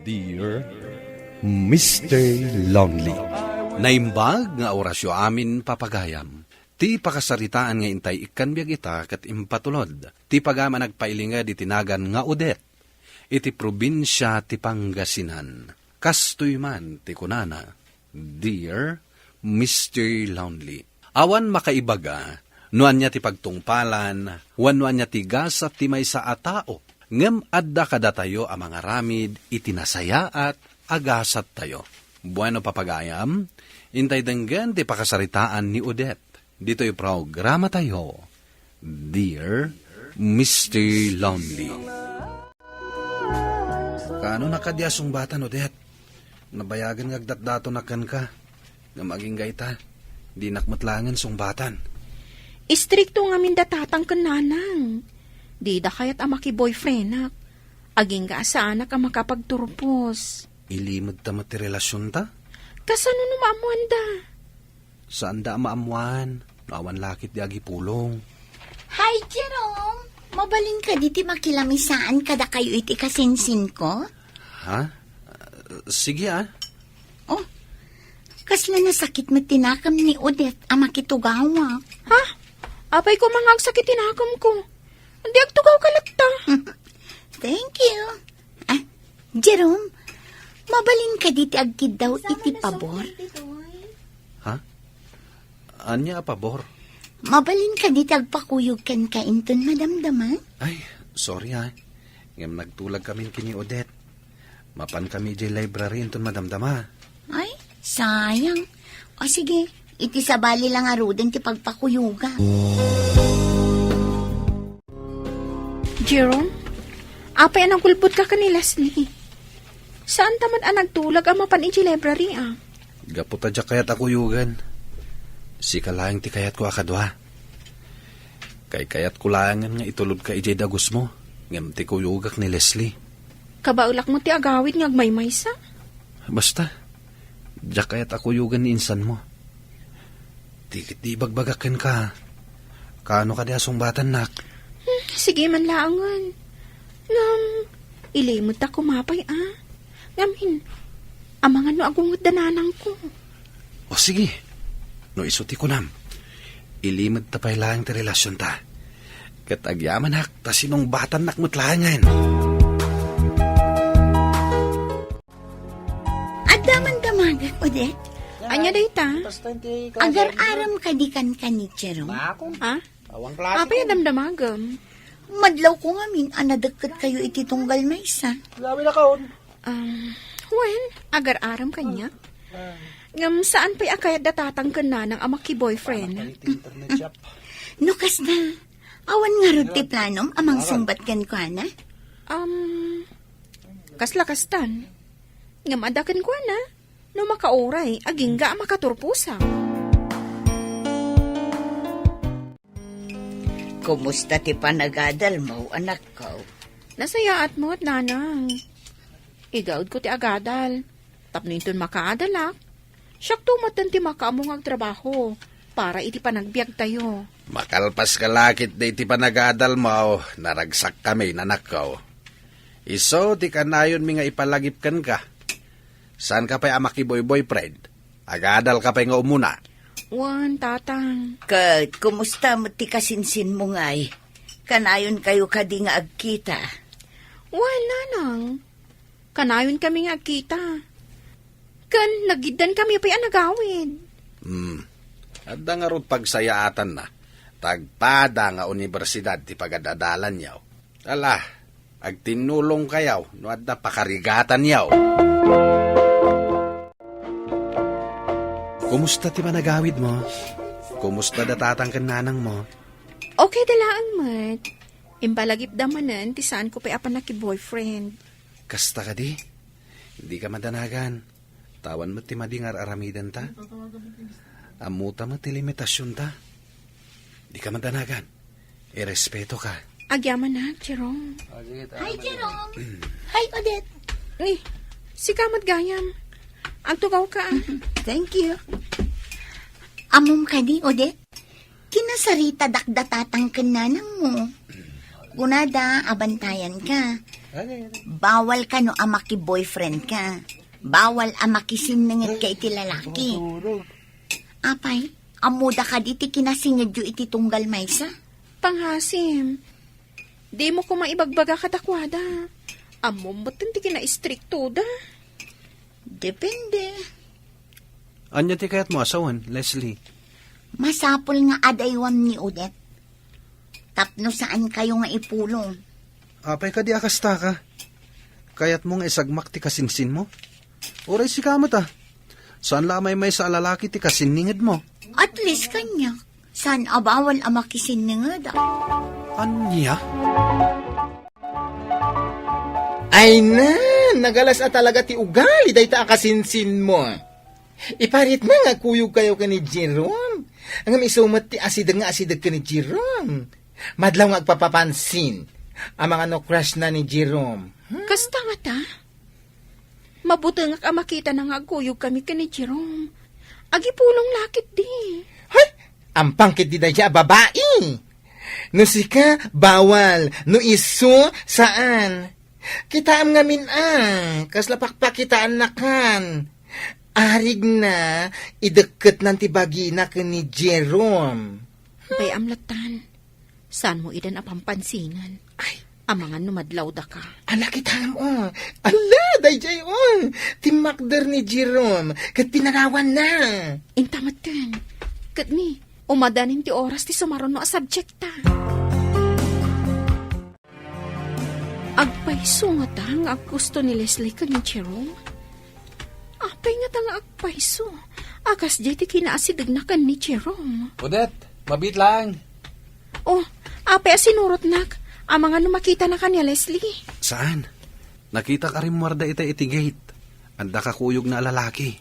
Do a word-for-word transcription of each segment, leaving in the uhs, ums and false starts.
Dear Mister Lonely. Naimbag nga orasyo amin, papagayam. Ti pakasaritaan nga intay ikkan biag ita ket impatulod ti pagayam a nagpailinged iti nagan nga Odette iti probinsia ti Pangasinan. Kastoy man ti kunana, Dear Mister Lonely, awan makaibaga no ania ti pagtungpalan wenno ania ti gasat ti maysa a tao, ngem adda kadatayo a mangaramid iti nasayaat a gasattayo. Bueno, papagayam, intay denggen ti pakasaritaan ni Odette ditoy programatayo, Dear Mister Lonely. Kaano na kadi a sungbatan, Odette? Nabayagen nga agdatdatonak kenka. Ngem agingga ita, dinak met laengen sungbatan. Istrikto ngamin da tatang ken nanang. Dida kayat a makiboyfriendak. Agingga a saanak a makapagturpos. Ilimedta met ti relasionta? Kasano no maammoanda? Saanda a maammoan no awan lakit di agipulong. Hi, Jerome! Mabalin kadi ti makilamisaan kadakayo iti kasinsinko? Ha? Ah, sige, ah. Oh, kasla nasakit met ti nakem ni Odette a makitugawak. Ha? Apay koma nga agsakit ti nakemko. Di agtugawka latta. Thank you. Ah, Jerome, mabalin kadi ti agkiddaw iti pabor? Ha? Ania a pabor? Mabalin kadi ti agpakuyog kenka inton madamdama? Ay, sorry, ah. Ngem nagtulagkamin ken ni Odette. Mapankami idiay library inton madamdama. Ay, sayang. O sige, iti sabali la ngaruden ti pagpakuyoga. Jerome, apay a nagulbotka ken ni Leslie? Saanta met a nagtulag a mapan idiay library, ah? Gapu ta diak kayat a kuyogen. Sika laeng ti kayatko a kadua. Kaykayatko laengen nga itulodka idiay dagusmo, ngem ti kuyogak ni Leslie. Kabaelak met ti agawid nga agmaymaysa. Basta, diak kayat a kuyogen ni insanmo. Ti ket di ibagbagak kenka. Kaano kadi a sungbatannak? Hmm, sige man laengen. Ngem, ilimedta koma pay, ah. Ngamin, amangan no agungetda nanangko. O sige, no isu ti kunam, ilimedta pay laeng ti relasionta. Ket agyamanak ta sinungbatannak met laengen. Adda man damagek, Odette? Ania dayta? Agar-aram kadi kenka ni Jerome? Ha? Apay a damdamagem? Madlawko ngamin a nadekket kayo iti tunggal maysa. Um, wen, agar-aram kaniak. Ngem saan pay a kayat da tatang ken nanang a makiboyfriend. No kasta, awan ngarud ti planom a mangsungbat kenkuana? Um, kasla kastan. Ngem adda kenkuana, no makauray, agingga a makaturposa. Kumusta ti panagadalmo, anakko? Nasayaat met, nanang. Igaudko ti agadal. Tapno inton makaadalak, siakto metten ti makaammo nga agtrabaho para iti panagbiagtayo. Makalpaska la ketdi iti panagadalmo, naragsakkami, anakko. Isu ti kanayonmi nga ipalagip kenka. Saanka pay a makiboy-boyfriend. Agadalka pay nga umuna. Wen, tatang. Ket kumusta met ti kasinsinmo ngay? Kanayonkayo kadi nga agkita? Wen, nanang. Kanayonkami nga agkita. Ken nagiddankami pay a nagawid. Hmm. Adda ngarud pagsayaatanna. Ta agpada nga universidad ti pagad-adalanyo. Ala, agtinnulongkayo no adda pakarigatanyo. Kumusta ti panagawidmo? Kumusta da tatang ken nanangmo? Okay da laeng met. Impalagipda manen ti saanko pay a pannakiboyfriend. Kasta kadi? Dika madanagan. Tawan met ti madi nga ar-aramidenta. Ammota met ti limitasionta. Dika madanagan. Irespetoka. Agyamanak, Jerome. Hi, Jerome. Hi, Odette. Ni, sika met gayam. Agtugawka, ah. Thank you. Ammom kadi, Odette? Kinasaritadak da tatang ken nanangmo. Kunada a bantayanka. Bawal kano a maki-boyfriend ka. Bawal a makisinnenget ka iti lalaki. Apay, ammoda kadi ti kinasingedyo iti tunggal maysa? Pangasim, dimo koma ibagbaga kadakuada. Ammom metten ti kinaistriktoda. Depende. Ania ti kayatmo a sawen, Leslie? Masapul nga adaywam ni Odette. Tapno saan kayo nga ipulong. Apay kadi a kasta ka? Kayatmo nga isagmak ti kasinsinmo? Uray sika met a. Saan la a maymaysa a lalaki ti kasinningedmo? At least kaniak. Saan a bawal a makisinninged? Ania? Ay na, nagalas a talaga ti ugali dayta a kasinsinmo. Iparitna nga kuyog kayo ken ni Jerome. Ngem isu met ti asideg nga asideg ken ni Jerome. Madlaw nga agpapapansin. Amangan no crush na ni Jerome. Hmm? Kasta ngata? Mabutengak a makitana nga agkuyog kami ken ni Jerome. Agipulong la ketdi. Hay! Ampang ketdi dayta a babai. No sika, bawal. No isu, saan. Kitaem ngamin a, kasla pakpakitaannakan. Arigna, idekketnan ti bagina ken ni Jerome. Bay-am lattan. Saanmo idan a pampansinan? Ay. Amangan no madlawdaka. Ala, kitaem, o. Ala, daydiay, o. Timmakder ni Jerome, ket pinanawanna. Inta metten. Ket ni, umadanin ti oras ti sumaruno a subjekta. Agpayso ngata nga aggusto ni Leslie ken ni Jerome? Apay ngata nga agpayso a kasdiay ti kinaasidegna ken ni Jerome? Odette, mabiit laeng. O, apay a sinurotnak? Amangan no makitanaka ni Leslie? Saan. Nakitak a rimmuarda ita iti gate. Adda kakuyogna a lalaki.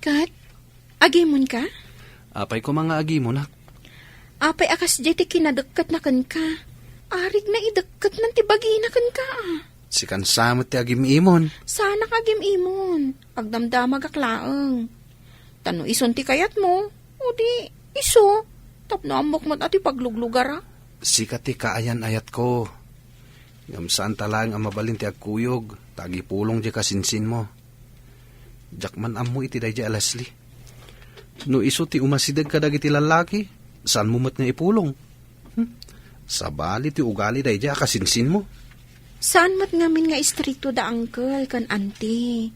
Ket? Agimonka? Apay koma nga agimonak? Apay a kasdiay ti kinadekketna kenka? Arigna idekketnan ti bagina kenka. Sikan sa met ti agim-imon. Saanak agim-imon. Agdamdamagak laeng. Ta no isun ti kayatmo, o di, isu, tapno ammok met a ti pagluglugarak. Sika ti kaayan-ayatko. Ngem saanta laeng a mabalin ti agkuyog, ta agipulong diay kasinsinmo. Diak man ammo iti daydiay a Leslie. No isu ti umasideg kadagiti lallaki, saanmo met nga ipulong. Hmm. Sabali ti ugali daydiay a kasinsinmo. Saan met ngamin nga istrikto da uncle ken auntie.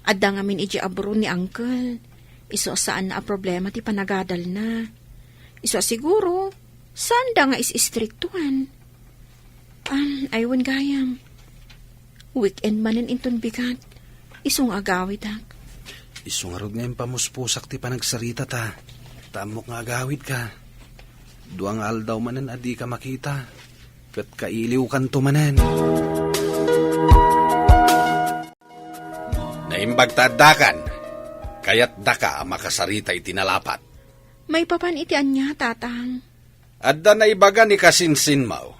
Adda ngamin idiay abroad ni uncle. Isu a saan a problema ti panagadalna. Isu a siguro, saanda nga is-istriktuan. Am, ay wen gayam. Weekend manen inton bigat. Isu nga agawidak. Isu ngarud nga impamuspusak ti panagsarita ta. Ta ammok nga agawidka. Dua nga aldaw manen a dika makita. Ket kailiwkanto manen. Naimbag ta addakan. Kayatdaka a makasarita iti nalapat. Maipapan iti ania, Tatang? Adda naibaga ni kasinsinmo.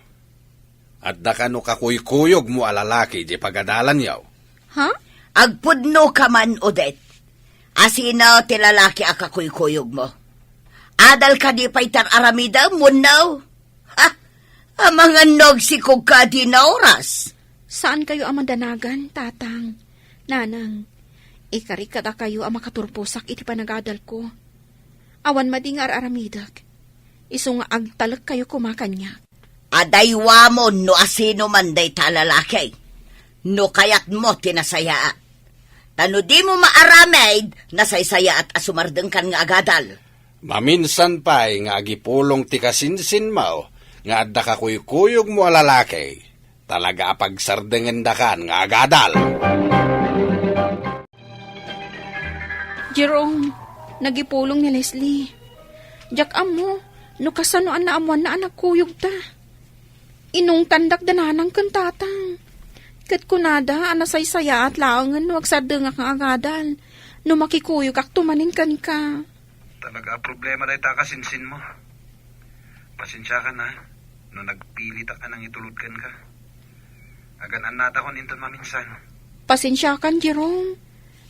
Adda kano kakuykuyogmo a lalaki di pagadalanyo. Ha? Agpudnoka man, Odette. Asino ti lalaki a kakuykuyogmo? Adal kadi pay ti ar-aramidem wenno? Ha? Amangan no agsikog ka a di naoras. Saan kayo a madanagan, Tatang, Nanang. Ikarik kadakayo a makaturposak iti panagadalko. Awan madi nga ar-aramidek. Isu nga agtalek kayo koma kaniak. Adaywamon no asino man dayta a lalaki. No kayatmo ti nasayaat. Ta no dimo maaramid, nasaysayaat a sumardengkan nga agadal. Maminsan pay nga agipulong ti kasinsinmo nga adda kakuykuyogmo a lalaki, talaga a pagsardengendakan nga agadal. Jerome, nagipulong ni Leslie. Diak ammo no kasano a naammoanna a nagkuyogta. Inungtandak da nanang ken tatang. Ket kunada a nasaysayaat laengen no agsardengak nga agadal no makikuyogakto manen kenka. Talaga a problema dayta a kasinsinmo. Pasensiakan a no nagpilitak a nangitulod kenka. Agan-annatakon inton maminsan. Pasensiakan, Jerome.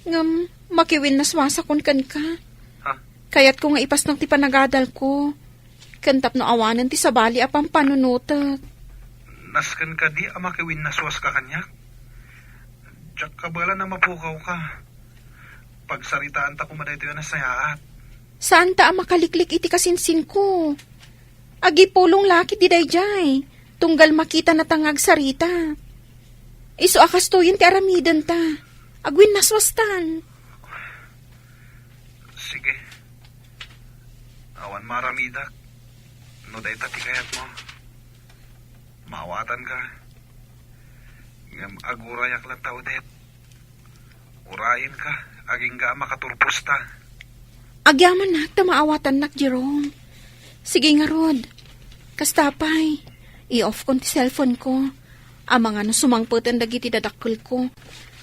Ngem, makiwinnaswasakon kenka. Ha? Kayatko nga ipasnek ti panagadalko. Ken tapno awanen ti sabali a pampanunotek. Nasken kadi a makiwinnaswaska kaniak? Diak kabaelan a mapukawka. Pagsaritaanta koma daytoy a nasayaat. Saanta a makaliklik iti kasinsinko. Agipulong la ketdi daydiay, tunggal makitanata nga agsarita. Isu a kastoyen ti aramidenta. Agwinnaswastan. Sige. Awan maaramidak. No dayta ti kayatmo, maawatanka. Ngem agurayak latta, Odette. Urayenka, agingga a makaturposta. Agyamanak ta maawatannak, Jerome. Sige ngarud. Kasta pay, i-off kon ti cellphone ko. Amangan no sumangpeten dagiti dadakkelko.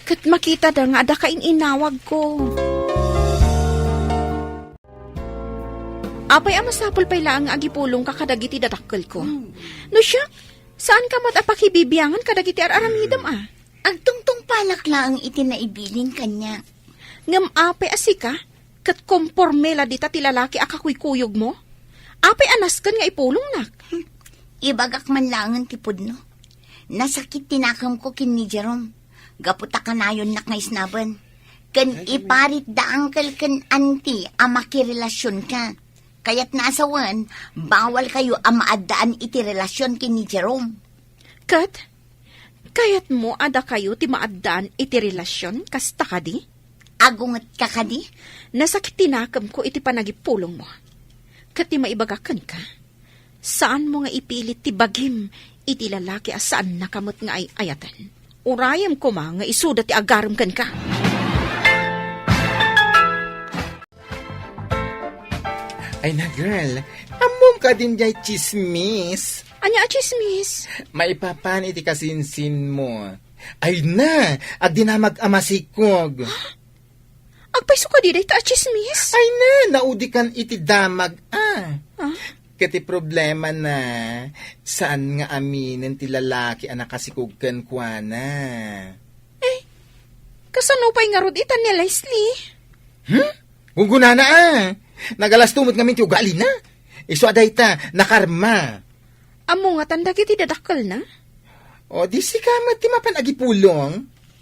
Ket makitada nga adda kain-inawagko. Apay a masapul pay laeng nga agipulongka kadagiti dadakkelko? Hmm. No siak, saanka met a pakibibiangan kadagiti ar-aramidem a? Agtungtungpalak laeng iti naibilin kaniak. Ngem apay a sika, ket komporme la dita ti lalaki a kakuykuyogmo? Apay a nasken nga ipulongnak? Hmm. Ibagak man laengen ti pudno. Nasakit ti nakemko ken ni Jerome, gapu ta kanayonnak nga isnaben. Ken iparit da uncle ken auntie a makirelasionka. Kayatna a sawen, bawalkayo a maaddaan iti relasion ken ni Jerome. Ket, kayatmo a dakayo ti maaddaan iti relasion, kasta kadi? Agungetka kadi? Nasakit ti nakemko iti panagipulongmo. Ket ti maibagak kenka, saanmo nga ipilit ti bagim iti lalaki a saannaka met nga ay-ayaten. Urayem koma nga isuda ti agarem kenka. Ay na, girl. Ammom kadin jay tsismis? Ania a tsismis? Maipapan iti kasinsinmo. Ay na, agdinamag a masikog. Agpayso kadi dayta a tsismis? Ay na, naudikan iti damag a. Ah? Ket ti problema na, saan nga aminen ti lalaki a nakasikog kenkuana. Eh, kasano pay ngarud ita ni Leslie? Hmm? Gunggunana a. Nagalasto met ngamin ti ugalina. Isu a dayta, nakarma. Ammo ngatan dagiti dadakkelna? O, di sika met ti mapan agipulong?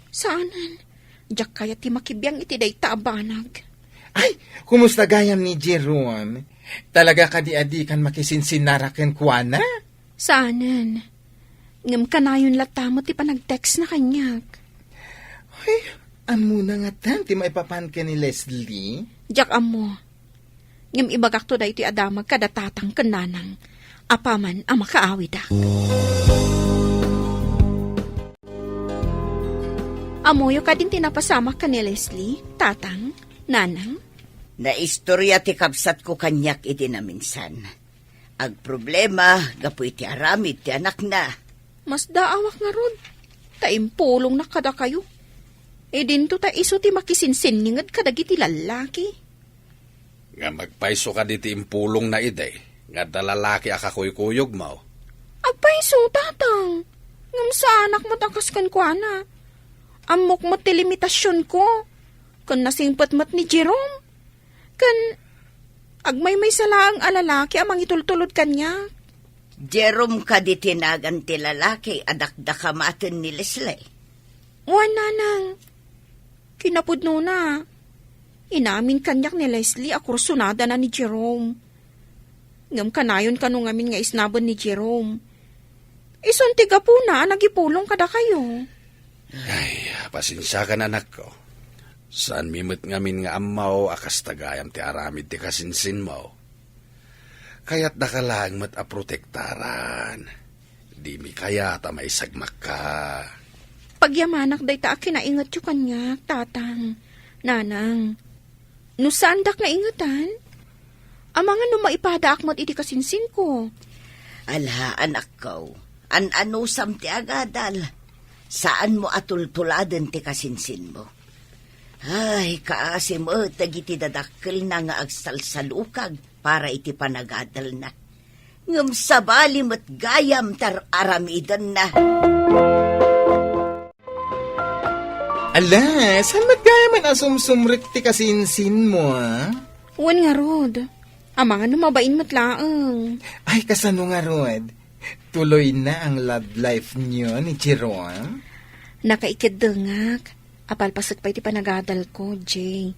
Saanen. Diak kayat ti makibiang iti dayta a banag. Ay, kumusta gayam ni Jerome? Talaga kadi a dikan makisinsinara kenkuana? Saanen. Ngem kanayon latta met ti panagtextna kaniak. Ay, ammona ngatan ti maipapan ken ni Leslie? Diak ammo. Ngem ibagakto daytoy a damag kada tatang ken nanang, apaman a makaawidak. Ammoyo kadin ti napasamak ken ni Leslie, tatang, nanang? Naistoria ti kabsatko kaniak idi naminsan. Agproblema gapu iti aramid ti anakna. Masdaawak ngarud, ta impulongnak kadakayo. Idinto ta isu ti makisinsinninged kadagiti lallaki. Ngem agpayso kadi ti impulongna idi nga adda lalaki a kakuykuyogmo? Agpayso, tatang. Ngem saanak met a kas kenkuana. Ammok met ti limitasionko. Ken nasingpet met ni Jerome. Ken agmaymaysa laeng a lalaki a mangitultulod kaniak. Jerome kadi ti nagan ti lalaki a dakdakamaten ni Leslie? Wen, nanang. Kinapudnona, inamin kaniak ni Leslie a kursunadana ni Jerome. Ngem kanayon kano ngamin nga isnaben ni Jerome. Isun ti gapuna a nagipulong kadakayo. Ay, pasensiakan, anakko. Saanmi met ngamin nga ammo a kasta gayam ti aramid ti kasinsinmo. Kayatdaka laeng met a protektaran. Dimi kayat a maisagmakka. Pagyamanak dayta a kinaingetyo kaniak, tatang, nanang. No saandak nga ingetan, amangan no maipadaak met iti kasinsinko. Ala, anakko, an-anusam ti agadal. Saanmo a tultuladen ti kasinsinmo. Ay, kaasi met dagiti dadakkelna nga agsalsalukag para iti panagadalna. Ngem sabali met gayam ti ar-aramidenna. Ala, saan met gayam a sumsumrek ti kasinsinmo, a? Wen ngarud. Amangan no mabain met laeng. Ay, kasano ngarud? Tuloyna ang love life niyo ni Jerome? Nakaikeddengak. Apalpasek pay ti panagadalko, Jay.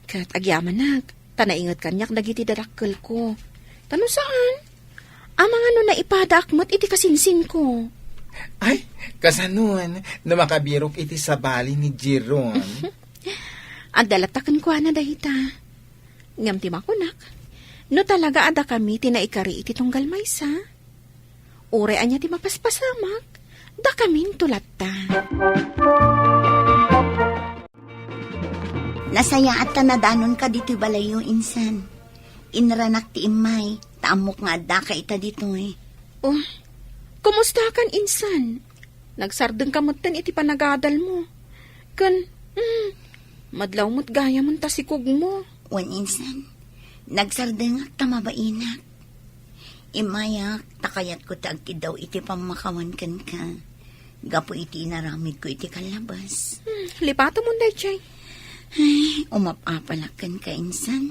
Ket agyamanak, ta nainget kaniak dagiti dadakkelko. Ta no saan, amangan no naipadaak met iti kasinsinko. Ay, kasanon, no makabirok iti sabali ni Jerome? Adda latta kenkuana dayta. Ngem ti makunak, no talaga a dakami ti naikari iti tunggal maysa, uray ania ti mapaspasamak, dakaminto latta. Nasayaat ta nadanonka ditoy balayyo, insan. Inranak ti immay, ta ammok nga addaka ita ditoy. Oh, kumustakan, insan? Nagsardengka metten iti panagadalmo. Ken, mm, madlaw met gayam ta sikugmo. Wen, insan, nagsardengak ta mabainak. Immayak ta kayatko ti agkiddaw iti pammakawan kenka gapu iti inaramidko iti kallabas. Hmm, lipatamon daytoy. Ay, umap-apalak kenka, insan.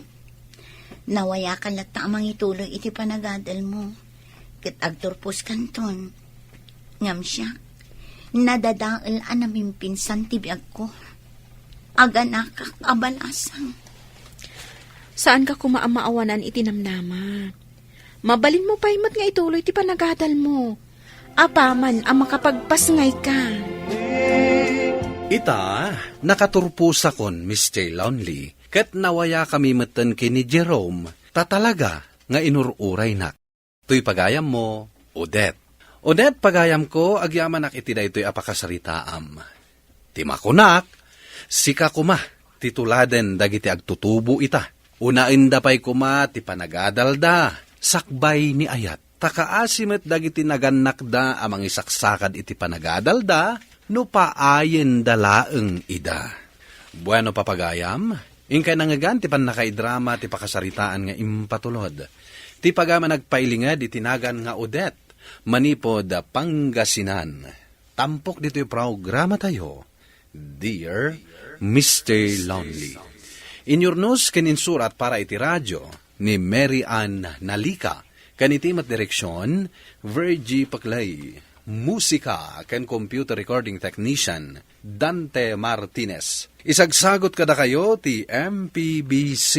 Nawayakan latta a mangituloy iti panagadalmo, ket agturposkanton. Ngem siak, nadadael a namimpinsan ti biagko. Aganakak a balasang. Saanka koma a maawanan iti namnama. Mabalinmo pay met nga ituloy ti panagadalmo. Apaman a makapagpasngayka. Ita, nakaturposakon, Mister Lonely, ket nawayakami metten ken ni Jerome, ta talaga nga inur-uraynak. Toy pagayammo, Odette. Odette, pagayamko, agyamanak iti daytoy a pakasaritaam. Ti makunak, sika koma ti tuladen dagiti agtutubo ita. Unaenda pay koma ti panagadalda, sakbay ni ayat. Ta kaasi met dagiti nagannakda a mangisaksakad iti panagadalda, no paayenda laeng ida. Bueno, papagayam, inkay nangngegan ti pannakaidrama ti pakasaritaan nga impatulod. Ti pagayam a nagpailinged iti nagan nga Odette, manipud Pangasinan. Tampok ditoy programatayo, Dear Mister Lonely. Inyurnos ken insurat para iti radio ni Mary Ann Nalica, ken iti met direksion, Virgie Paclay. Musika ken computer recording technician, Dante Martinez. Isagsagot kadakayo ti M P B C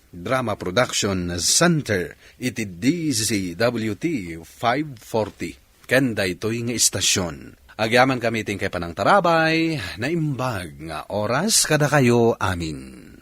Drama Production Center iti D Z W T five forty. Ken daytoy nga istasyon. Agyamankami ti inkay panangtarabay, naimbag nga oras kadakayo amin.